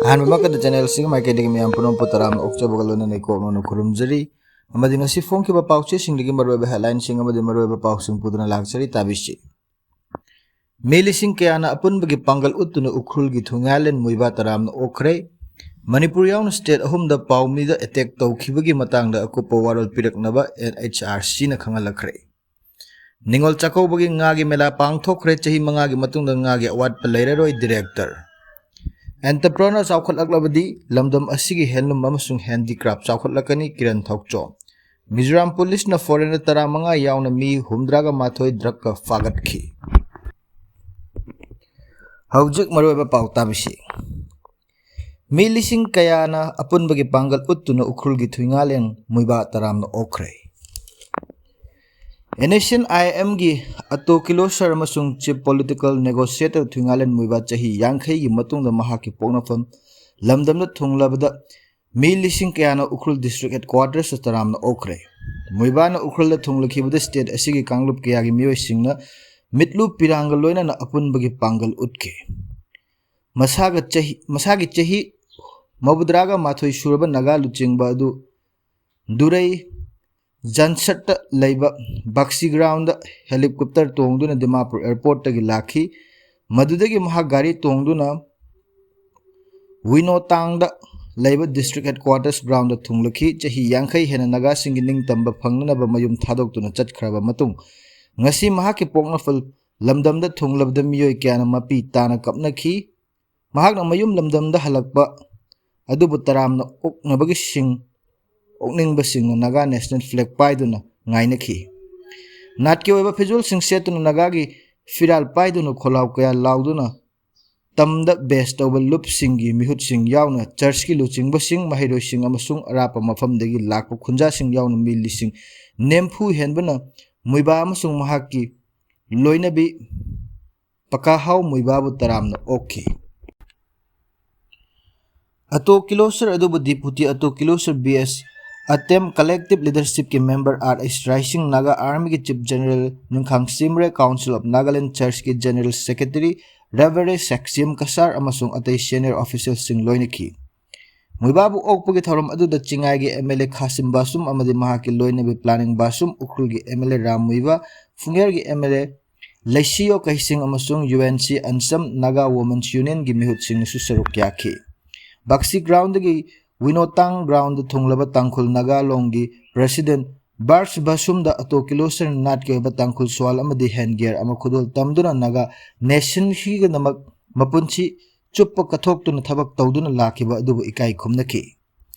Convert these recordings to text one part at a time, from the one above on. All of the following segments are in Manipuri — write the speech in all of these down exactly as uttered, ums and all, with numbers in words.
ꯑꯍꯥꯟꯕꯃꯛꯇꯗ ꯆꯦꯅꯦꯜꯁꯤꯒꯤ ꯃꯥꯏꯀꯩꯗꯒꯤ ꯃꯤꯌꯥꯝ ꯄꯨꯝꯅꯃꯛꯄꯨ ꯇꯔꯥꯝꯅ ꯑꯣꯛꯆꯕꯒ ꯂꯣꯏꯅꯅ ꯏꯀꯣꯛꯅꯅ ꯈꯨꯔꯨꯝꯖꯔꯤ꯫ ꯑꯃꯗꯤ ꯉꯁꯤ ꯐꯣꯡꯈꯤꯕ ꯄꯥꯎꯆꯦꯁꯤꯡꯗꯒꯤ ꯃꯔꯨꯑꯣꯏꯕ ꯍꯦꯗꯂꯥꯏꯟꯁꯤꯡ ꯑꯃꯗꯤ ꯃꯔꯨꯑꯣꯏꯕ ꯄꯥꯎꯁꯤꯡ ꯄꯨꯗꯨꯅ ꯂꯥꯛꯆꯔꯤ, ꯇꯥꯕꯤꯁꯤ꯫ ꯃꯤ ꯂꯤꯁꯤꯡ ꯀꯌꯥꯅ ꯑꯄꯨꯟꯕꯒꯤ ꯄꯥꯡꯒꯜ ꯎꯠꯇꯨꯅ ꯎꯈ꯭ꯔꯨꯜꯒꯤ ꯊꯨꯡꯉꯥꯏꯂꯦꯟ ꯃꯨꯏꯕꯥ ꯇꯔꯥꯝꯅ ꯑꯣꯛꯈ꯭ꯔꯦ꯫ ꯃꯅꯤꯄꯨꯔ ꯌꯥꯎꯅ ꯁ꯭ꯇꯦꯠ ꯑꯍꯨꯝꯗ ꯄꯥꯎꯃꯤꯗ ꯑꯦꯇꯦꯛ ꯇꯧꯈꯤꯕꯒꯤ ꯃꯇꯥꯡꯗ ꯑꯀꯨꯞꯄ ꯋꯥꯔꯣꯜ ꯄꯤꯔꯛꯅꯕ ꯑꯦꯟ ꯑꯩꯆ ꯑꯥꯔ ꯁꯤꯅ ꯈꯪꯍꯜꯂꯛꯈ꯭ꯔꯦ꯫ ꯅꯤꯉꯣꯜ ꯆꯥꯛꯀꯧꯕꯒꯤ ꯉꯥꯒꯤ ꯃꯦꯂꯥ ꯄꯥꯡꯊꯣꯛꯈ꯭ꯔꯦ, ꯆꯍꯤ ꯃꯉꯥꯒꯤ ꯃꯇꯨꯡꯗ ꯉꯥꯒꯤ ꯑꯋꯥꯠꯄ ꯂꯩꯔꯔꯣꯏ, ꯗꯤꯔꯦꯛꯇꯔ꯫ ꯑꯦꯟꯇꯔꯄ꯭ꯔꯣꯅꯔ ꯆꯥꯎꯈꯠꯂꯛꯂꯕꯗꯤ ꯂꯝꯗꯝ ꯑꯁꯤꯒꯤ ꯍꯦꯟꯂꯨꯝ ꯑꯃꯁꯨꯡ ꯍꯦꯟꯗꯤꯀ꯭ꯔꯥꯐ ꯆꯥꯎꯈꯠꯂꯛꯀꯅꯤ, ꯀꯤꯔꯟ ꯊꯧꯆꯣꯝ꯫ ꯃꯤꯖꯣꯔꯥꯝ ꯄꯨꯂꯤꯁꯅ ꯐꯣꯔꯦꯟꯅꯔ ꯇꯔꯥꯃꯉꯥ ꯌꯥꯎꯅ ꯃꯤ ꯍꯨꯝꯗ꯭ꯔꯥꯒ ꯃꯥꯊꯣꯏ ꯗ꯭ꯔꯒꯀ ꯐꯥꯒꯠꯈꯤ꯫ ꯍꯧꯖꯤꯛ ꯃꯔꯨꯑꯣꯏꯕ ꯄꯥꯎ ꯇꯥꯕꯤꯁꯤ꯫ ꯃꯤ ꯂꯤꯁꯤꯡ ꯀꯌꯥꯅ ꯑꯄꯨꯟꯕꯒꯤ ꯄꯥꯡꯒꯜ ꯎꯠꯇꯨꯅ ꯎꯈ꯭ꯔꯨꯜꯒꯤ ꯊꯨꯏꯉꯥꯂꯦꯟ ꯃꯨꯏꯕꯥ ꯇꯔꯥꯝꯅ ꯑꯣꯛꯈ꯭ꯔꯦ꯫ ꯑꯦꯟ ꯑꯦꯁ ꯑꯦꯟ ꯑꯥꯏ ꯑꯦꯝꯒꯤ ꯑꯇꯣ ꯀꯤꯂꯣꯁꯔ ꯑꯃꯁꯨꯡ ꯆꯤꯐ ꯄꯣꯂꯤꯇꯤꯀꯦꯜ ꯅꯦꯒꯣꯁꯤꯌꯦꯇꯔ ꯊꯨꯏꯉꯥꯂꯦꯟ ꯃꯨꯏꯕꯥ ꯆꯍꯤ ꯌꯥꯡꯈꯩꯒꯤ ꯃꯇꯨꯡꯗ ꯃꯍꯥꯛꯀꯤ ꯄꯣꯛꯅꯐꯝ ꯂꯝꯗꯝꯗ ꯊꯨꯡꯂꯕꯗ ꯃꯤ ꯂꯤꯁꯤꯡ ꯀꯌꯥꯅ ꯎꯈ꯭ꯔꯨꯜ ꯗꯤꯁꯇ꯭ꯔꯤꯛ ꯍꯦꯗꯀ꯭ꯋꯥꯇꯔꯁꯇ ꯇꯔꯥꯝꯅ ꯑꯣꯛꯈ꯭ꯔꯦ꯫ ꯃꯨꯏꯕꯥꯅ ꯎꯈ꯭ꯔꯨꯜꯗ ꯊꯨꯡꯂꯈꯤꯕꯗ ꯁ꯭ꯇꯦꯠ ꯑꯁꯤꯒꯤ ꯀꯥꯡꯂꯨꯞ ꯀꯌꯥꯒꯤ ꯃꯤꯑꯣꯏꯁꯤꯡꯅ ꯃꯤꯠꯂꯨ ꯄꯤꯔꯥꯡꯒ ꯂꯣꯏꯅꯅ ꯑꯄꯨꯟꯕꯒꯤ ꯄꯥꯡꯒꯜ ꯎꯠꯈꯤ꯫ ꯃꯁꯥꯒ ꯆꯍꯤ, ꯃꯁꯥꯒꯤ ꯆꯍꯤ ꯃꯧꯗ꯭ꯔꯥꯒ ꯃꯥꯊꯣꯏ ꯁꯨꯔꯕ ꯅꯥꯒꯥ ꯂꯨꯆꯤꯡꯕ ꯑꯗꯨ ꯗꯨꯔꯩ ꯖꯟꯁꯠꯇ ꯂꯩꯕ ꯕꯛꯁꯤ ꯒ꯭ꯔꯥꯎꯟꯗ ꯍꯦꯂꯤꯀꯣꯞꯇꯔ ꯇꯣꯡꯗꯨꯅ ꯗꯤꯃꯥꯄꯨꯔ ꯑꯦꯌꯔꯄꯣꯔꯠꯇꯒꯤ ꯂꯥꯛꯈꯤ꯫ ꯃꯗꯨꯗꯒꯤ ꯃꯍꯥꯛ ꯒꯥꯔꯤ ꯇꯣꯡꯗꯨꯅ ꯋꯤꯅꯣꯇꯥꯡꯗ ꯂꯩꯕ ꯗꯤꯁꯇ꯭ꯔꯤꯛ ꯍꯦꯗꯀ꯭ꯋꯥꯇꯔꯁ ꯒ꯭ꯔꯥꯎꯟꯗ ꯊꯨꯡꯂꯈꯤ꯫ ꯆꯍꯤ ꯌꯥꯡꯈꯩ ꯍꯦꯟꯅ ꯅꯥꯒꯥꯁꯤꯡꯒꯤ ꯅꯤꯡꯇꯝꯕ ꯐꯪꯅꯅꯕ ꯃꯌꯨꯝ ꯊꯥꯗꯣꯛꯇꯨꯅ ꯆꯠꯈ꯭ꯔꯕ ꯃꯇꯨꯡ, ꯉꯁꯤ ꯃꯍꯥꯛꯀꯤ ꯄꯣꯛꯅꯐꯝ ꯂꯝꯗꯝꯗ ꯊꯨꯡꯂꯕꯗ ꯃꯤꯑꯣꯏ ꯀꯌꯥꯅ ꯃꯄꯤ ꯇꯥꯅ ꯀꯞꯅꯈꯤ꯫ ꯃꯍꯥꯛꯅ ꯃꯌꯨꯝ ꯂꯝꯗꯝꯗ ꯍꯜꯂꯛꯄ ꯑꯗꯨꯕꯨ ꯇꯔꯥꯝꯅ ꯑꯣꯛꯅꯕꯒꯤ ꯁꯤꯡ, ꯑꯣꯛꯅꯤꯡꯕꯁꯤꯡꯅ ꯅꯥꯒꯥ ꯅꯦꯁꯅꯦꯜ ꯐ꯭ꯂꯦꯒ ꯄꯥꯏꯗꯨꯅ ꯉꯥꯏꯅꯈꯤ꯫ ꯅꯥꯠꯀꯤ ꯑꯣꯏꯕ ꯐꯤꯖꯣꯜꯁꯤꯡ ꯁꯦꯠꯇꯨꯅ ꯅꯥꯒꯥꯒꯤ ꯐꯤꯔꯥꯜ ꯄꯥꯏꯗꯨꯅ ꯈꯣꯜꯂꯥꯎ ꯀꯌꯥ ꯂꯥꯎꯗꯨꯅ ꯇꯝꯗ ꯕꯦꯁ ꯇꯧꯕ ꯂꯨꯞꯁꯤꯡꯒꯤ ꯃꯤꯍꯨꯠꯁꯤꯡ ꯌꯥꯎꯅ ꯆꯔꯆꯀꯤ ꯂꯨꯆꯤꯡꯕꯁꯤꯡ, ꯃꯍꯩꯔꯣꯏꯁꯤꯡ ꯑꯃꯁꯨꯡ ꯑꯔꯥꯞꯄ ꯃꯐꯝꯗꯒꯤ ꯂꯥꯛꯄ ꯈꯨꯟꯖꯥꯁꯤꯡ ꯌꯥꯎꯅ ꯃꯤ ꯂꯤꯁꯤꯡ ꯅꯦꯝꯐꯨ ꯍꯦꯟꯕꯅ ꯃꯨꯏꯕꯥ ꯑꯃꯁꯨꯡ ꯃꯍꯥꯛꯀꯤ ꯂꯣꯏꯅꯕꯤ ꯄꯀꯥꯍꯥꯎ ꯃꯨꯏꯕꯥꯕꯨ ꯇꯔꯥꯝꯅ ꯑꯣꯛꯈꯤ꯫ ꯑꯇꯣ ꯀꯤꯂꯣꯁꯔ ꯑꯗꯨꯕꯨ ꯗꯤꯄꯨꯇꯤ ꯑꯇꯣ Kilonser B S Atem collective ꯂꯤꯗꯔꯁꯤꯞꯀꯤ member R H Raising, Naga ꯑꯥꯔꯃꯤꯒꯤ chief general Nunkhang Simray, council of Nagaland ꯆꯔꯆꯀꯤ ꯖꯦꯅꯔꯦꯜ ꯁꯦꯀ꯭ꯔꯦꯇꯔꯤ ꯔꯦꯚꯔꯦ ꯁꯦꯛꯁꯤꯝ ꯀꯁꯥꯔ ꯑꯃꯁꯨꯡ ꯑꯇꯩ senior officialꯁꯤꯡ ꯂꯣꯏꯅꯈꯤ꯫ ꯃꯨꯏꯕꯥꯕꯨ ꯑꯣꯛꯄꯒꯤ ꯊꯧꯔꯝ ꯑꯗꯨꯗ ꯆꯤꯡꯉꯥꯏꯒꯤ MLA ꯈꯥꯁꯤꯝ ꯕꯥꯁꯨꯝ ꯑꯃꯗꯤ ꯃꯍꯥꯛꯀꯤ ꯂꯣꯏꯅꯕꯤ planning ꯕꯥꯁꯨꯝ, ꯎꯈ꯭ꯔꯨꯜꯒꯤ MLA ꯔꯥꯝ ꯃꯨꯏꯕꯥ, ꯐꯨꯡꯒꯦꯔꯒꯤ MLA ꯂꯩꯁꯤꯌꯣ ꯀꯩꯁꯤꯡ ꯑꯃꯁꯨꯡ UNC ꯑꯟꯁꯝ, Naga Women's Unionꯒꯤ ꯃꯤꯍꯨꯠꯁꯤꯡꯅꯁꯨ ꯁꯔꯨꯛ ꯌꯥꯈꯤ꯫ ꯕꯛꯁꯤ groundꯗꯒꯤ ꯋꯤꯅꯣꯇꯥꯡ groundꯗ ꯊꯨꯡꯂꯕ ꯇꯥꯡꯈꯨꯜ ꯅꯥꯒꯥ ꯂꯣꯡꯒꯤ president ꯕꯥꯔꯁ ꯕꯥꯁꯨꯝꯗ ꯑꯇꯣ ꯀꯤꯂꯣꯁꯔ ꯅꯥꯠꯀꯤ ꯑꯣꯏꯕ ꯇꯥꯡꯈꯨꯜ ꯁ꯭ꯋꯥꯜ ꯑꯃꯗꯤ ꯍꯦꯟ ꯒꯤꯌꯔ ꯑꯃ ꯈꯨꯗꯣꯜ ꯇꯝꯗꯨꯅ ꯅꯥꯒꯥ nationꯒꯤꯗꯃꯛ ꯃꯄꯨꯟꯁꯤ ꯆꯨꯞꯄ ꯀꯠꯊꯣꯛꯇꯨꯅ ꯊꯕꯛ ꯇꯧꯗꯨꯅ ꯂꯥꯛꯈꯤꯕ ꯑꯗꯨꯕꯨ ꯏꯀꯥꯏ ꯈꯨꯝꯅꯈꯤ꯫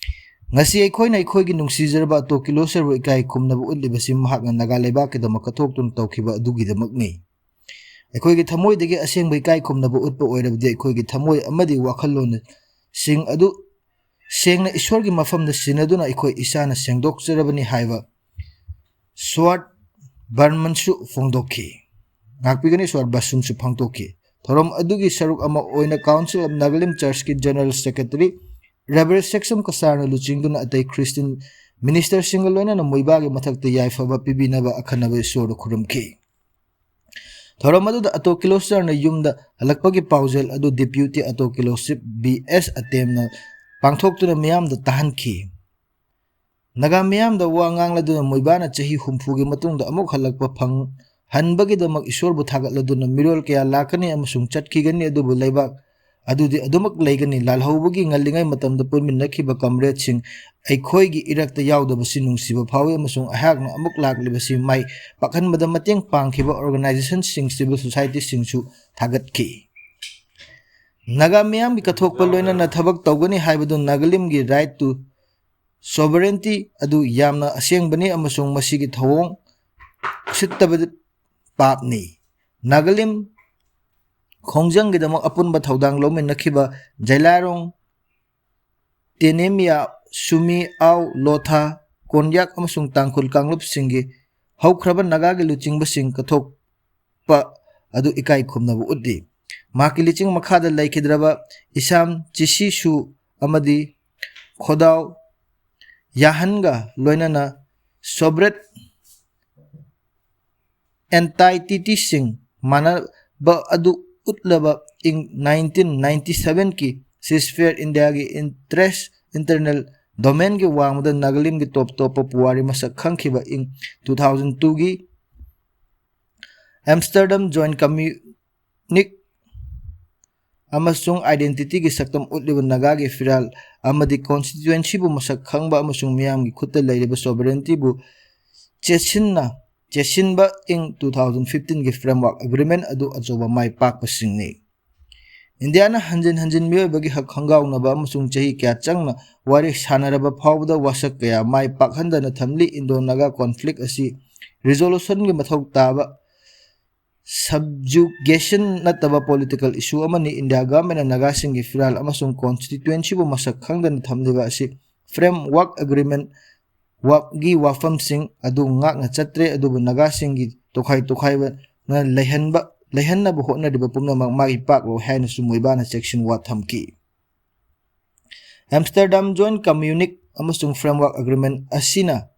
ꯉꯁꯤ ꯑꯩꯈꯣꯏꯅ ꯑꯩꯈꯣꯏꯒꯤ ꯅꯨꯡꯁꯤꯖꯔꯕ ꯑꯇꯣ ꯀꯤꯂꯣꯁꯔꯕꯨ ꯏꯀꯥꯏ ꯈꯨꯝꯅꯕ ꯎꯠꯂꯤꯕꯁꯤ ꯃꯍꯥꯛꯅ ꯅꯥꯒꯥ ꯂꯩꯕꯥꯛꯀꯤꯗꯃꯛ ꯀꯠꯊꯣꯛꯇꯨꯅ ꯇꯧꯈꯤꯕ ꯑꯗꯨꯒꯤꯗꯃꯛꯅꯤ꯫ ꯑꯩꯈꯣꯏꯒꯤ ꯊꯃꯣꯏꯗꯒꯤ ꯑꯁꯦꯡꯕ ꯏꯀꯥꯏ ꯈꯨꯝꯅꯕ ꯎꯠꯄ ꯑꯣꯏꯔꯕꯗꯤ ꯑꯩꯈꯣꯏꯒꯤ ꯊꯃꯣꯏ ꯑꯃꯗꯤ ꯋꯥꯈꯜꯂꯣꯟꯁꯤꯡ ꯑꯗꯨ ꯁꯦꯡꯅ ꯏꯁꯣꯔꯒꯤ ꯃꯐꯝꯗ ꯁꯤꯟꯅꯗꯨꯅ ꯑꯩꯈꯣꯏ ꯏꯁꯥꯅ ꯁꯦꯡꯗꯣꯛꯆꯔꯕꯅꯤ ꯍꯥꯏꯕ ꯁ꯭ꯋꯥꯔꯠ ꯕꯔꯃꯟꯁꯨ ꯐꯣꯡꯗꯣꯛꯈꯤ꯫ ꯉꯥꯛꯄꯤꯒꯅꯤ ꯁ꯭ꯋꯥꯔꯠ ꯕꯁꯨꯝꯁꯨ ꯐꯣꯡꯗꯣꯛꯈꯤ꯫ ꯊꯧꯔꯝ ꯑꯗꯨꯒꯤ ꯁꯔꯨꯛ ꯑꯃ ꯑꯣꯏꯅ Council of Nagalim Churchꯀꯤ General Secretary Reverend ꯁꯦꯛꯁꯝ ꯀꯁꯥꯔꯅ ꯂꯨꯆꯤꯡꯗꯨꯅ ꯑꯇꯩ Christian ministerꯁꯤꯡꯒ ꯂꯣꯏꯅꯅ ꯃꯨꯏꯕꯥꯒꯤ ꯃꯊꯛꯇ ꯌꯥꯏꯐꯕ ꯄꯤꯕꯤꯅꯕ ꯑꯈꯟꯅꯕ ꯏꯁꯣꯔꯗ ꯈꯨꯔꯨꯝꯈꯤ꯫ ꯊꯧꯔꯝ ꯑꯗꯨꯗ ꯑꯇꯣ ꯀꯤꯂꯣꯁꯔꯅ ꯌꯨꯝꯗ ꯍꯜꯂꯛꯄꯒꯤ ꯄꯥꯎꯖꯦꯜ ꯑꯗꯨ Deputy ꯑꯇꯣ ꯀꯤꯂꯣꯁꯤꯞ ꯕꯤ ꯑꯦꯁ ꯑꯇꯦꯝꯅ ꯄꯥꯡꯊꯣꯛꯇꯨꯅ ꯃꯤꯌꯥꯝꯗ ꯇꯥꯍꯟꯈꯤ꯫ ꯅꯥꯒꯥ ꯃꯤꯌꯥꯝꯗ ꯋꯥ ꯉꯥꯡꯂꯗꯨꯅ ꯃꯨꯏꯕꯥꯅ ꯆꯍꯤ ꯍꯨꯝꯐꯨꯒꯤ ꯃꯇꯨꯡꯗ ꯑꯃꯨꯛ ꯍꯜꯂꯛꯄ ꯐꯪꯍꯟꯕꯒꯤꯗꯃꯛ ꯏꯁꯣꯔꯕꯨ ꯊꯥꯒꯠꯂꯗꯨꯅ ꯃꯤꯔꯣꯜ ꯀꯌꯥ ꯂꯥꯛꯀꯅꯤ ꯑꯃꯁꯨꯡ ꯆꯠꯈꯤꯒꯅꯤ, ꯑꯗꯨꯕꯨ ꯂꯩꯕꯥꯛ ꯑꯗꯨꯗꯤ ꯑꯗꯨꯃꯛ ꯂꯩꯒꯅꯤ꯫ ꯂꯥꯜꯍꯧꯕꯒꯤ ꯉꯜꯂꯤꯉꯩ ꯃꯇꯝꯗ ꯄꯨꯟꯃꯤꯟꯅꯈꯤꯕ comradeꯁꯤꯡ ꯑꯩꯈꯣꯏꯒꯤ ꯏꯔꯛꯇ ꯌꯥꯎꯗꯕꯁꯤ ꯅꯨꯡꯁꯤꯕ ꯐꯥꯎꯏ ꯑꯃꯁꯨꯡ ꯑꯩꯍꯥꯛꯅ ꯑꯃꯨꯛ ꯂꯥꯛꯂꯤꯕꯁꯤ ꯃꯥꯏ ꯄꯥꯛꯍꯟꯕꯗ ꯃꯇꯦꯡ ꯄꯥꯡꯈꯤꯕ organisationꯁꯤꯡ, civil societyꯁꯤꯡꯁꯨ ꯊꯥꯒꯠꯈꯤ꯫ ꯅꯥꯒꯥ ꯃꯤꯌꯥꯝꯒꯤ ꯀꯠꯊꯣꯛꯄ ꯂꯣꯏꯅꯅ ꯊꯕꯛ ꯇꯧꯒꯅꯤ ꯍꯥꯏꯕꯗꯨ ꯅꯥꯒꯥꯂꯤꯝꯒꯤ right to sovereignty ꯑꯗꯨ ꯌꯥꯝꯅ ꯑꯁꯦꯡꯕꯅꯤ ꯑꯃꯁꯨꯡ ꯃꯁꯤꯒꯤ ꯊꯧꯑꯣꯡ ꯎꯁꯤꯠꯇꯕ ꯄꯥꯞꯅꯤ꯫ ꯅꯥꯒꯥꯂꯤꯝ ꯈꯣꯡꯖꯪꯒꯤꯗꯃꯛ ꯑꯄꯨꯟꯕ ꯊꯧꯗꯥꯡ ꯂꯧꯃꯤꯟꯅꯈꯤꯕ ꯖꯩꯂꯥꯔꯣꯡ, ꯇꯦꯅꯦꯃꯤꯌꯥ, ꯁꯨꯃꯤ, ꯑꯥꯎ, ꯂꯣꯊꯥ, ꯀꯣꯟꯌꯥꯛ ꯑꯃꯁꯨꯡ ꯇꯥꯡꯈꯨꯜ ꯀꯥꯡꯂꯨꯞꯁꯤꯡꯒꯤ ꯍꯧꯈ꯭ꯔꯕ ꯅꯥꯒꯥꯒꯤ ꯂꯨꯆꯤꯡꯕꯁꯤꯡ ꯀꯠꯊꯣꯛꯄ ꯑꯗꯨ ꯏꯀꯥꯏ ꯈꯨꯝꯅꯕ ꯎꯠꯂꯤ꯫ ꯃꯍꯥꯛꯀꯤ ꯂꯨꯆꯤꯡ ꯃꯈꯥꯗ ꯂꯩꯈꯤꯗ꯭ꯔꯕ ꯏꯁꯥꯝ ꯆꯤꯁꯤꯁꯨ ꯑꯃꯗꯤ ꯈꯣꯗꯥꯎ ꯌꯥꯍꯟꯒ ꯂꯣꯏꯅꯅ sovereign entitityꯁꯤꯡ ꯃꯥꯟꯅꯕ ꯑꯗꯨ ꯎꯠꯂꯕ ꯏꯪ nineteen ninety seven ꯀꯤ ceasefire, ꯏꯟꯗꯤꯌꯥꯒꯤ interest, internal domain ꯒꯤ ꯋꯥꯡꯃꯗ ꯅꯥꯒꯥꯂꯦꯟꯒꯤ ꯇꯣꯞ ꯇꯣꯞꯄ ꯄꯨꯋꯥꯔꯤ ꯃꯁꯛ ꯈꯪꯈꯤꯕ ꯏꯪ two thousand two ꯒꯤ Amsterdam Joint Communique ꯑꯃꯁꯨꯡ identity ꯒꯤ ꯁꯛꯇꯝ ꯎꯠꯂꯤꯕ ꯅꯥꯒꯥꯒꯤ ꯐꯤꯔꯥꯜ ꯑꯃꯗꯤ constituency ꯕꯨ ꯃꯁꯛ ꯈꯪꯕ ꯑꯃꯁꯨꯡ ꯃꯤꯌꯥꯝꯒꯤ ꯈꯨꯠꯇ ꯂꯩꯔꯤꯕ sovereignty ꯕꯨ ꯆꯦꯠꯁꯤꯟꯅ, ꯆꯦꯠꯁꯤꯟꯕ ꯏꯪ two thousand fifteen ꯒꯤ framework agreement ꯑꯗꯨ ꯑꯆꯧꯕ ꯃꯥꯏ ꯄꯥꯛꯄꯁꯤꯡꯅꯤ꯫ ꯏꯟꯗꯤꯌꯥꯅ ꯍꯟꯖꯤꯟ ꯍꯟꯖꯤꯟ ꯃꯤꯑꯣꯏꯕꯒꯤ ꯍꯛ ꯈꯪꯒꯥꯎꯅꯕ ꯑꯃꯁꯨꯡ ꯆꯍꯤ ꯀꯌꯥ ꯆꯪꯅ ꯋꯥꯔꯤ ꯁꯥꯅꯔꯕ ꯐꯥꯎꯕꯗ ꯋꯥꯁꯛ ꯀꯌꯥ ꯃꯥꯏ ꯄꯥꯛꯍꯟꯗꯅ ꯊꯝꯂꯤ꯫ Indo-Naga conflict ꯑꯁꯤ resolution ꯒꯤ ꯃꯊꯧ ꯇꯥꯕ subjugation ꯅꯠꯇꯕ political issue ꯑꯃꯅꯤ꯫ ꯏꯟꯗꯤꯌꯥ government ꯅ ꯅꯥꯒꯥꯁꯤꯡꯒꯤ ꯐꯤꯔꯥꯜ ꯑꯃꯁꯨꯡ constituency ꯕꯨ ꯃꯁꯛ ꯈꯪꯗꯅ ꯊꯝꯂꯤꯕ ꯑꯁꯤ framework agreement ꯋꯥ-, ꯒꯤ ꯋꯥꯐꯝꯁꯤꯡ ꯑꯗꯨ ꯉꯥꯛꯅ ꯆꯠꯇ꯭ꯔꯦ, ꯑꯗꯨꯕꯨ ꯅꯥꯒꯥꯁꯤꯡꯒꯤ ꯇꯣꯈꯥꯏ ꯇꯣꯈꯥꯏꯕꯅ ꯂꯩꯍꯟꯕ, ꯂꯩꯍꯟꯅꯕ ꯍꯣꯠꯅꯔꯤꯕ ꯄꯨꯝꯅꯃꯛ ꯃꯥꯏ ꯄꯥꯛꯂꯣꯏ ꯍꯥꯏꯅꯁꯨ ꯃꯣꯏꯕꯥꯅ ꯆꯦꯛꯁꯤꯟ ꯋꯥ ꯊꯝꯈꯤ꯫ Amsterdam Joint Communique ꯑꯃꯁꯨꯡ framework agreement ꯑꯁꯤꯅ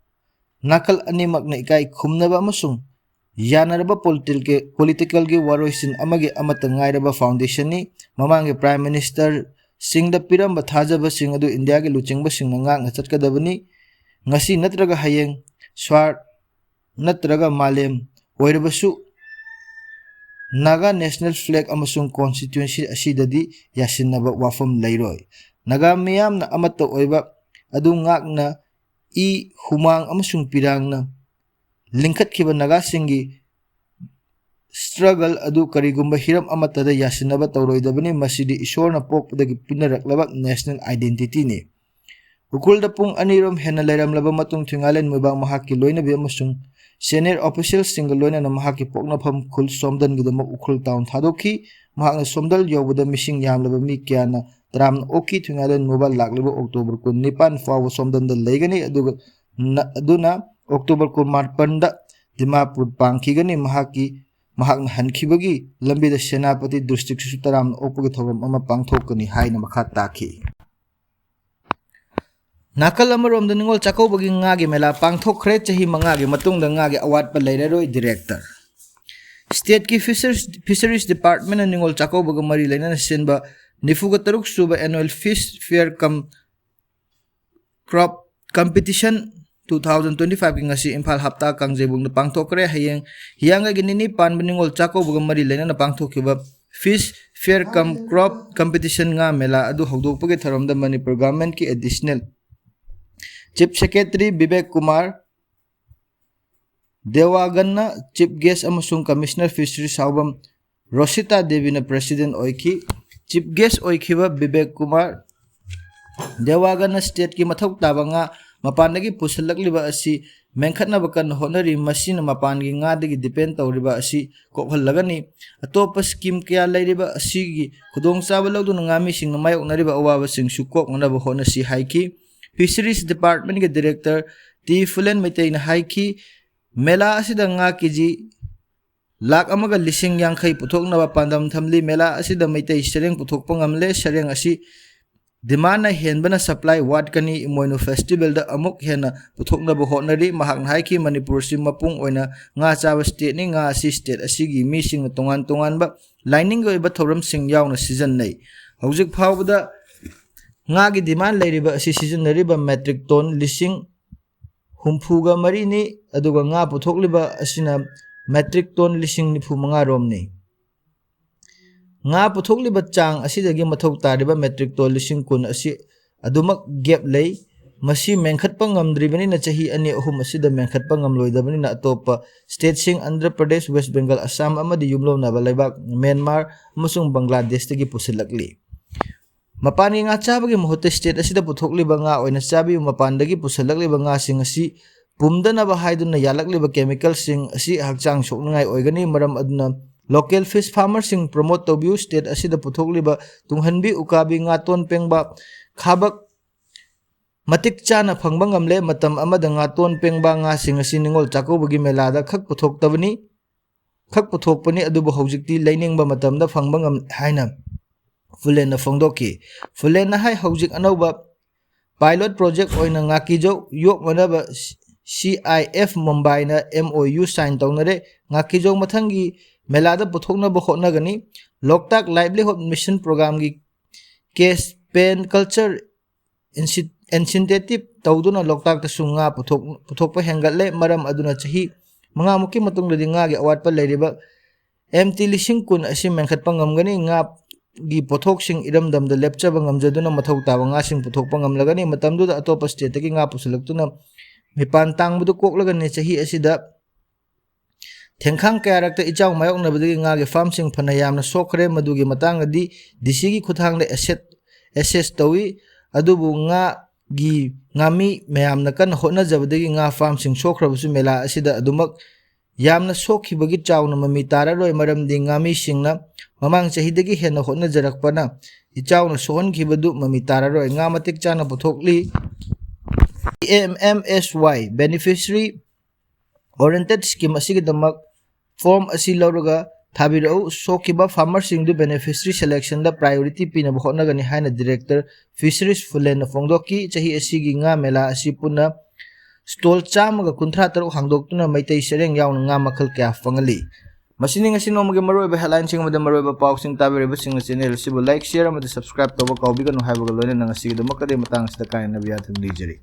ꯅꯥꯀꯜ ꯑꯅꯤꯃꯛꯅ ꯏꯀꯥꯏ ꯈꯨꯝꯅꯕ ꯑꯃꯁꯨꯡ ꯌꯥꯅꯔꯕ political ꯒꯤ, political ꯒꯤ ꯋꯥꯔꯣꯏꯁꯤꯟ ꯑꯃꯒꯤ ꯑꯃꯠꯇ ꯉꯥꯏꯔꯕ foundation ꯅꯤ꯫ ꯃꯃꯥꯡꯒꯤ Prime Minister ꯁꯤꯡꯗ ꯄꯤꯔꯝꯕ ꯊꯥꯖꯕꯁꯤꯡ ꯑꯗꯨ ꯏꯟꯗꯤꯌꯥꯒꯤ ꯂꯨꯆꯤꯡꯕꯁꯤꯡꯅ ꯉꯥꯛꯅ ꯆꯠꯀꯗꯕꯅꯤ꯫ ꯉꯁꯤ ꯅꯠꯇ꯭ꯔꯒ ꯍꯌꯦꯡ ꯁ꯭ꯋꯥꯔ ꯅꯠꯇ꯭ꯔꯒ ꯃꯥꯂꯦꯝ ꯑꯣꯏꯔꯕꯁꯨ Naga national flag ꯑꯃꯁꯨꯡ constituency ꯑꯁꯤꯗꯗꯤ ꯌꯥꯁꯤꯟꯅꯕ ꯋꯥꯐꯝ ꯂꯩꯔꯣꯏ꯫ ꯅꯥꯒꯥ ꯃꯤꯌꯥꯝꯅ ꯑꯃꯠꯇ ꯑꯣꯏꯕ ꯑꯗꯨ ꯉꯥꯛꯅ ꯏ, ꯍꯨꯃꯥꯡ ꯑꯃꯁꯨꯡ ꯄꯤꯔꯥꯡꯅ ꯂꯤꯡꯈꯠꯈꯤꯕ ꯅꯥꯒꯥꯁꯤꯡꯒꯤ struggle ꯑꯗꯨ ꯀꯔꯤꯒꯨꯝꯕ ꯍꯤꯔꯝ ꯑꯃꯠꯇꯗ ꯌꯥꯁꯤꯟꯅꯕ ꯇꯧꯔꯣꯏꯗꯕꯅꯤ꯫ ꯃꯁꯤꯗꯤ ꯏꯁꯣꯔꯅ ꯄꯣꯛꯄꯗꯒꯤ ꯄꯤꯅꯔꯛꯂꯕ national identity ꯅꯤ꯫ ꯎꯈ꯭ꯔꯨꯜꯗ ꯄꯨꯡ ꯑꯅꯤꯔꯣꯝ ꯍꯦꯟꯅ ꯂꯩꯔꯝꯂꯕ ꯃꯇꯨꯡ, ꯊꯣꯏꯉꯥꯂꯦꯟ ꯃꯣꯏꯕꯥꯡ ꯃꯍꯥꯛꯀꯤ ꯂꯣꯏꯅꯕꯤ ꯑꯃꯁꯨꯡ senior official ꯁꯤꯡꯒ ꯂꯣꯏꯅꯅ ꯃꯍꯥꯛꯀꯤ ꯄꯣꯛꯅꯐꯝ ꯈꯨꯜ ꯁꯣꯝꯗꯟꯒꯤꯗꯃꯛ ꯎꯈ꯭ꯔꯨꯜ town ꯊꯥꯗꯣꯛꯈꯤ꯫ ꯃꯍꯥꯛꯅ ꯁꯣꯝꯗꯜ ꯌꯧꯕꯗ ꯃꯤꯁꯤꯡ ꯌꯥꯝꯂꯕ ꯃꯤ ꯀꯌꯥꯅ ꯇꯔꯥꯝꯅ ꯑꯣꯛꯈꯤ꯫ ꯊꯣꯏꯉꯥꯂꯦꯟ ꯃꯣꯏꯕꯥꯡ ꯂꯥꯛꯂꯤꯕ October ꯀꯨꯟꯅꯤꯄꯥꯟ ꯐꯥꯎꯕ ꯁꯣꯝꯗꯟꯗ ꯂꯩꯒꯅꯤ, ꯑꯗꯨꯒ ꯅ-, ꯑꯗꯨꯅ October ꯀꯨꯟꯃꯥꯄꯟꯗ ꯗꯤꯃꯥꯄꯨꯔ ꯄꯥꯡꯈꯤꯒꯅꯤ꯫ ꯃꯍꯥꯛꯀꯤ, ꯃꯍꯥꯛꯅ ꯍꯟꯈꯤꯕꯒꯤ ꯂꯝꯕꯤꯗ ꯁꯦꯅꯥꯄꯇꯤ district ꯁꯨ ꯇꯔꯥꯝꯅ ꯑꯣꯛꯄꯒꯤ ꯊꯧꯔꯝ ꯑꯃ ꯄꯥꯡꯊꯣꯛꯀꯅꯤ ꯍꯥꯏꯅ ꯃꯈꯥ ꯇꯥꯈꯤ꯫ ꯅꯥꯀꯜ ꯑꯃꯔꯣꯝꯗ ꯅꯤꯉꯣꯜ ꯆꯥꯛꯀꯧꯕꯒꯤ ꯉꯥꯒꯤ ꯃꯦꯂꯥ ꯄꯥꯡꯊꯣꯛꯈ꯭ꯔꯦ꯫ ꯆꯍꯤ ꯃꯉꯥꯒꯤ ꯃꯇꯨꯡꯗ ꯉꯥꯒꯤ ꯑꯋꯥꯠꯄ ꯂꯩꯔꯔꯣꯏ꯫ Director꯫ Stateꯀꯤ Fisheries, Fisheries Departmentꯅ ꯅꯤꯉꯣꯜ ꯆꯥꯛꯀꯧꯕꯒ ꯃꯔꯤ ꯂꯩꯅꯅ ꯁꯤꯟꯕ ꯅꯤꯐꯨꯒ ꯇꯔꯨꯛ ꯁꯨꯕ Annual Fish Fair cum Crop Competition two thousand twenty fiveꯀꯤ ꯉꯁꯤ ꯏꯝꯐꯥꯜ ꯍꯞꯇꯥ ꯀꯥꯡꯖꯩꯕꯨꯡꯗ ꯄꯥꯡꯊꯣꯛꯈ꯭ꯔꯦ꯫ ꯍꯌꯦꯡ ꯍꯤꯌꯥꯡꯒꯩꯒꯤ ꯅꯤꯅꯤ ꯄꯥꯟꯕ ꯅꯤꯉꯣꯜ ꯆꯥꯛꯀꯧꯕꯒ ꯃꯔꯤ ꯂꯩꯅꯅ ꯄꯥꯡꯊꯣꯛꯈꯤꯕ Fish Fair cum Crop Competition ꯉꯥ ꯃꯦꯂꯥ ꯑꯗꯨ ꯍꯧꯗꯣꯛꯄꯒꯤ ꯊꯧꯔꯝꯗ Manipur ꯒꯚꯔꯟꯃꯦꯟꯠꯀꯤ Additional Chief Secretary Bibek Kumar ꯗꯦꯋꯥꯒꯟꯅ Chief Guest ꯑꯃꯁꯨꯡ Commissioner Fisheries ꯁꯥꯎꯕꯝ ꯔꯣꯁꯤꯇꯥ ꯗꯦꯕꯤꯅ President ꯑꯣꯏꯈꯤ꯫ Chief Guest ꯑꯣꯏꯈꯤꯕ ꯕꯤꯕꯦꯛ ꯀꯨꯃꯥꯔ ꯗꯦꯋꯥꯒꯟꯅ stateꯀꯤ ꯃꯊꯧ ꯇꯥꯕ ꯉꯥ ꯃꯄꯥꯟꯗꯒꯤ ꯄꯨꯁꯤꯜꯂꯛꯂꯤꯕ ꯑꯁꯤ ꯃꯦꯟꯈꯠꯅꯕ ꯀꯟꯅ ꯍꯣꯠꯅꯔꯤ, ꯃꯁꯤꯅ ꯃꯄꯥꯟꯒꯤ ꯉꯥꯗꯒꯤ depend ꯇꯧꯔꯤꯕ ꯑꯁꯤ ꯀꯣꯛꯍꯜꯂꯒꯅꯤ꯫ ꯑꯇꯣꯞꯄ scheme ꯀꯌꯥ ꯂꯩꯔꯤꯕ ꯑꯁꯤꯒꯤ ꯈꯨꯗꯣꯡꯆꯥꯕ ꯂꯧꯗꯨꯅ ꯉꯥꯃꯤꯁꯤꯡꯅ ꯃꯥꯌꯣꯛꯅꯔꯤꯕ ꯑꯋꯥꯕꯁꯤꯡꯁꯨ ꯀꯣꯛꯅꯅꯕ ꯍꯣꯠꯅꯁꯤ ꯍꯥꯏꯈꯤ꯫ Fisheries Departmentꯀꯤ Director ꯇꯤ ꯐꯨꯂꯦꯟ ꯃꯩꯇꯩꯅ ꯍꯥꯏꯈꯤ, ꯃꯦꯂꯥ ꯑꯁꯤꯗ ꯉꯥ ꯀꯦꯖꯤ ꯂꯥꯈ ꯑꯃꯒ ꯂꯤꯁꯤꯡ ꯌꯥꯡꯈꯩ ꯄꯨꯊꯣꯛꯅꯕ ꯄꯥꯟꯗꯝ ꯊꯝꯂꯤ꯫ ꯃꯦꯂꯥ ꯑꯁꯤꯗ ꯃꯩꯇꯩ ꯁꯔꯦꯡ ꯄꯨꯊꯣꯛꯄ ꯉꯝꯂꯦ꯫ ꯁꯔꯦꯡ ꯑꯁꯤ demandꯅ ꯍꯦꯟꯕꯅ supply ꯋꯥꯠꯀꯅꯤ꯫ ꯏꯃꯣꯏꯅꯨ festivalꯗ ꯑꯃꯨꯛ ꯍꯦꯟꯅ ꯄꯨꯊꯣꯛꯅꯕ ꯍꯣꯠꯅꯔꯤ꯫ ꯃꯍꯥꯛꯅ ꯍꯥꯏꯈꯤ, ꯃꯅꯤꯄꯨꯔ ꯑꯁꯤ ꯃꯄꯨꯡ ꯑꯣꯏꯅ ꯉꯥ ꯆꯥꯕ stateꯅꯤ꯫ ꯉꯥ ꯑꯁꯤ state ꯑꯁꯤꯒꯤ ꯃꯤꯁꯤꯡꯅ ꯇꯣꯉꯥꯟ ꯇꯣꯉꯥꯟꯕ ꯂꯥꯏꯅꯤꯡꯒꯤ ꯑꯣꯏꯕ ꯊꯧꯔꯝꯁꯤꯡ ꯌꯥꯎꯅ ꯁꯤꯖꯤꯟꯅꯩ꯫ ꯍꯧꯖꯤꯛ ꯐꯥꯎꯕꯗ ꯉꯥꯒꯤ demand ꯂꯩꯔꯤꯕ ꯑꯁꯤ ꯁꯤꯖꯤꯟꯅꯔꯤꯕ metric ton ꯂꯤꯁꯤꯡ ꯍꯨꯝꯐꯨꯒ ꯃꯔꯤꯅꯤ, ꯑꯗꯨꯒ ꯉꯥ ꯄꯨꯊꯣꯛꯂꯤꯕ ꯑꯁꯤꯅ metric ton ꯂꯤꯁꯤꯡ ꯅꯤꯐꯨ ꯃꯉꯥ ꯔꯣꯝꯅꯤ꯫ ꯉꯥ ꯄꯨꯊꯣꯛꯂꯤꯕ ꯆꯥꯡ ꯑꯁꯤꯗꯒꯤ ꯃꯊꯧ ꯇꯥꯔꯤꯕ metric ton ꯂꯤꯁꯤꯡ ꯀꯨꯟ ꯑꯁꯤ ꯑꯗꯨꯃꯛ gap ꯂꯩ꯫ ꯃꯁꯤ ꯃꯦꯟꯈꯠꯄ ꯉꯝꯗ꯭ꯔꯤꯕꯅꯤꯅ ꯆꯍꯤ ꯑꯅꯤ ꯑꯍꯨꯝ ꯑꯁꯤꯗ ꯃꯦꯟꯈꯠꯄ ꯉꯝꯂꯣꯏꯗꯕꯅꯤꯅ ꯑꯇꯣꯞꯄ stateꯁꯤꯡ ꯑꯟꯙ꯭ꯔ ꯄ꯭ꯔꯗꯦꯁ, ꯋꯦꯁ ꯕꯦꯡꯒꯜ, ꯑꯁꯥꯝ ꯑꯃꯗꯤ ꯌꯨꯝꯂꯣꯟꯅꯕ ꯂꯩꯕꯥꯛ ꯃ꯭ꯌꯥꯟꯃꯥꯔ ꯑꯃꯁꯨꯡ ꯕꯪꯒ꯭ꯂꯥꯗꯦꯁꯇꯒꯤ ꯄꯨꯁꯤꯜꯂꯛꯂꯤ꯫ ꯃꯄꯥꯟꯒꯤ ꯉꯥ ꯆꯥꯕꯒꯤ ꯃꯍꯨꯠꯇ state ꯑꯁꯤꯗ ꯄꯨꯊꯣꯛꯂꯤꯕ ꯉꯥ ꯑꯣꯏꯅ ꯆꯥꯕꯤꯌꯨ꯫ ꯃꯄꯥꯟꯗꯒꯤ ꯄꯨꯁꯤꯜꯂꯛꯂꯤꯕ ꯉꯥꯁꯤꯡ ꯑꯁꯤ ꯄꯨꯝꯗꯅꯕ ꯍꯥꯏꯗꯨꯅ ꯌꯥꯜꯂꯛꯂꯤꯕ chemicalꯁꯤꯡ ꯑꯁꯤ ꯍꯛꯆꯥꯡ ꯁꯣꯛꯅꯤꯡꯉꯥꯏ ꯑꯣꯏꯒꯅꯤ꯫ ꯃꯔꯝ ꯑꯗꯨꯅ local fish farmerꯁꯤꯡ promote ꯇꯧꯕꯤꯌꯨ꯫ State ꯑꯁꯤꯗ ꯄꯨꯊꯣꯛꯂꯤꯕ ꯇꯨꯡꯍꯟꯕꯤ, ꯎꯀꯥꯕꯤ, ꯉꯥꯇꯣꯟ ꯄꯦꯡꯕꯥ, ꯈꯥꯕꯛ ꯃꯇꯤꯛ ꯆꯥꯅ ꯐꯪꯕ ꯉꯝꯂꯦ꯫ ꯃꯇꯝ ꯑꯃꯗ ꯉꯥꯇꯣꯟ ꯄꯦꯡꯕꯥ ꯉꯥꯁꯤꯡ ꯑꯁꯤ ꯅꯤꯉꯣꯜ ꯆꯥꯛꯀꯧꯕꯒꯤ ꯃꯦꯂꯥꯗ ꯈꯛ ꯄꯨꯊꯣꯛꯇꯕꯅꯤ, ꯈꯛ ꯄꯨꯊꯣꯛꯄꯅꯤ, ꯑꯗꯨꯕꯨ ꯍꯧꯖꯤꯛꯇꯤ ꯂꯩꯅꯤꯡꯕ ꯃꯇꯝꯗ ꯐꯪꯕ ꯉꯝ ꯍꯥꯏꯅ ꯐꯨꯂꯦꯟꯅ ꯐꯣꯡꯗꯣꯛꯈꯤ꯫ ꯐꯨꯂꯦꯟꯅ ꯍꯥꯏ, ꯍꯧꯖꯤꯛ ꯑꯅꯧꯕ pilot project ꯑꯣꯏꯅ ꯉꯥꯀꯤꯖꯧ ꯌꯣꯛꯅꯅꯕ C I F ꯃꯨꯝꯕꯥꯏꯅ M O U sign ꯇꯧꯅꯔꯦ꯫ ꯉꯥꯀꯤꯖꯧ ꯃꯊꯪꯒꯤ ꯃꯦꯂꯥꯗ ꯄꯨꯊꯣꯛꯅꯕ ꯍꯣꯠꯅꯒꯅꯤ꯫ ꯂꯣꯛꯇꯥꯛ ꯂꯥꯏꯚꯂꯤꯍꯨꯗ ꯃꯤꯁꯟ ꯄ꯭ꯔꯣꯒ꯭ꯔꯥꯝꯒꯤ ꯀꯦꯁ ꯄꯦꯟ ꯀꯜꯆꯔ ꯏꯟꯁꯤ-, ꯏꯟꯁꯤꯟꯇꯦꯇꯤꯞ ꯇꯧꯗꯨꯅ ꯂꯣꯛꯇꯥꯛꯇꯁꯨ ꯉꯥ ꯄꯨꯊꯣꯛ-, ꯄꯨꯊꯣꯛꯄ ꯍꯦꯟꯒꯠꯂꯦ꯫ ꯃꯔꯝ ꯑꯗꯨꯅ ꯆꯍꯤ ꯃꯉꯥꯃꯨꯛꯀꯤ ꯃꯇꯨꯡꯗꯗꯤ ꯉꯥꯒꯤ ꯑꯋꯥꯠꯄ ꯂꯩꯔꯤꯕ ꯑꯦꯝ ꯇꯤ ꯂꯤꯁꯤꯡ ꯀꯨꯟ ꯑꯁꯤ ꯃꯦꯟꯈꯠꯄ ꯉꯝꯒꯅꯤ꯫ ꯉꯥꯒꯤ ꯄꯣꯠꯊꯣꯛꯁꯤꯡ ꯏꯔꯝꯗꯝꯗ ꯂꯦꯞꯆꯕ ꯉꯝꯖꯗꯨꯅ ꯃꯊꯧ ꯇꯥꯕ ꯉꯥꯁꯤꯡ ꯄꯨꯊꯣꯛꯄ ꯉꯝꯂꯒꯅꯤ꯫ ꯃꯇꯝꯗꯨꯗ ꯑꯇꯣꯞꯄ ꯁ꯭ꯇꯦꯠꯇꯒꯤ ꯉꯥ ꯄꯨꯁꯤꯜꯂꯛꯇꯨꯅ ꯃꯤꯄꯥꯟ ꯇꯥꯡꯕꯗꯨ ꯀꯣꯛꯂꯒꯅꯤ꯫ ꯆꯍꯤ ꯑꯁꯤꯗ ꯊꯦꯡꯈꯥꯡ ꯀꯌꯥꯔꯛꯇ ꯏꯆꯥꯎ ꯃꯥꯌꯣꯛꯅꯕꯗꯒꯤ ꯉꯥꯒꯤ ꯐꯥꯔꯝꯁꯤꯡ ꯐꯅ ꯌꯥꯝꯅ ꯁꯣꯛꯈ꯭ꯔꯦ꯫ ꯃꯗꯨꯒꯤ ꯃꯇꯥꯡꯗꯗꯤ ꯗꯤ ꯁꯤꯒꯤ ꯈꯨꯠꯊꯥꯡꯗ ꯑꯦꯁꯦꯠ-, ꯑꯦꯁꯦꯁ ꯇꯧꯏ꯫ ꯑꯗꯨꯕꯨ ꯉꯥꯒꯤ ꯉꯥꯃꯤ ꯃꯌꯥꯝꯅ ꯀꯟꯅ ꯍꯣꯠꯅꯖꯕꯗꯒꯤ ꯉꯥ ꯐꯥꯔꯝꯁꯤꯡ ꯁꯣꯛꯈ꯭ꯔꯕꯁꯨ ꯃꯦꯂꯥ ꯑꯁꯤꯗ ꯑꯗꯨꯃꯛ ꯌꯥꯝꯅ ꯁꯣꯛꯈꯤꯕꯒꯤ ꯆꯥꯎꯅ ꯃꯃꯤ ꯇꯥꯔꯔꯣꯏ꯫ ꯃꯔꯝꯗꯤ ꯉꯥꯃꯤꯁꯤꯡꯅ ꯃꯃꯥꯡ ꯆꯍꯤꯗꯒꯤ ꯍꯦꯟꯅ ꯍꯣꯠꯅꯖꯔꯛꯄꯅ ꯏꯆꯥꯎꯅ ꯁꯣꯛꯍꯟꯈꯤꯕꯗꯨ ꯃꯃꯤ ꯇꯥꯔꯔꯣꯏ꯫ ꯉꯥ ꯃꯇꯤꯛ ꯆꯥꯅ ꯄꯨꯊꯣꯛꯂꯤ꯫ ꯄꯤ ꯑꯦꯝ ꯑꯦꯝ ꯑꯦꯁ ꯋꯥꯏ Beneficiary Oriented Scheme ꯑꯁꯤꯒꯤꯗꯃꯛ ꯐꯣꯔꯝ ꯑꯁꯤ ꯂꯧꯔꯒ ꯊꯥꯕꯤꯔꯛꯎ꯫ ꯁꯣꯛꯈꯤꯕ ꯐꯥꯔꯃꯔꯁꯤꯡꯗꯨ ꯕꯦꯅꯤꯐꯤꯁꯔꯤ ꯁꯦꯂꯦꯛꯁꯟꯗ ꯄ꯭ꯔꯥꯏꯌꯣꯔꯤꯇꯤ ꯄꯤꯅꯕ ꯍꯣꯠꯅꯒꯅꯤ ꯍꯥꯏꯅ ꯗꯤꯔꯦꯛꯇꯔ ꯐꯤꯁꯔꯤꯁ ꯐꯨꯂꯦꯟꯅ ꯐꯣꯡꯗꯣꯛꯈꯤ꯫ ꯆꯍꯤ ꯑꯁꯤꯒꯤ ꯉꯥ ꯃꯦꯂꯥ ꯑꯁꯤ ꯄꯨꯟꯅ ꯁ꯭ꯇꯣꯜ ꯆꯥꯝꯃꯒ ꯀꯨꯟꯊ꯭ꯔꯥ ꯇꯔꯨꯛ ꯍꯥꯡꯗꯣꯛꯇꯨꯅ ꯃꯩꯇꯩ ꯁꯔꯦꯡ ꯌꯥꯎꯅ ꯉꯥ ꯃꯈꯜ ꯀꯌꯥ ꯐꯪꯍꯜꯂꯤ꯫ ꯃꯁꯤꯅꯤ ꯉꯁꯤ ꯅꯣꯡꯃꯒꯤ ꯃꯔꯨꯑꯣꯏꯕ ꯍꯦꯗꯂꯥꯏꯟꯁꯤꯡ ꯑꯃꯗꯤ ꯃꯔꯨꯑꯣꯏꯕ ꯄꯥꯎꯁꯤꯡ꯫ ꯇꯥꯕꯤꯔꯤꯕꯁꯤꯡꯅ ꯆꯦꯅꯦꯜ ꯑꯁꯤꯕꯨ ꯂꯥꯏꯛ, ꯁꯤꯌꯔ ꯑꯃꯗꯤ ꯁꯕꯁꯀ꯭ꯔꯥꯏꯕ ꯇꯧꯕ ꯀꯥꯎꯕꯤꯒꯅꯨ ꯍꯥꯏꯕꯒ ꯂꯣꯏꯅꯅ ꯉꯁꯤꯒꯤꯗꯃꯛꯇꯗꯤ ꯃꯇꯥꯡ ꯑꯁꯤꯗ ꯀꯥꯏꯅꯅꯕ ꯌꯥꯊꯪ ꯅꯤꯖꯔꯤ꯫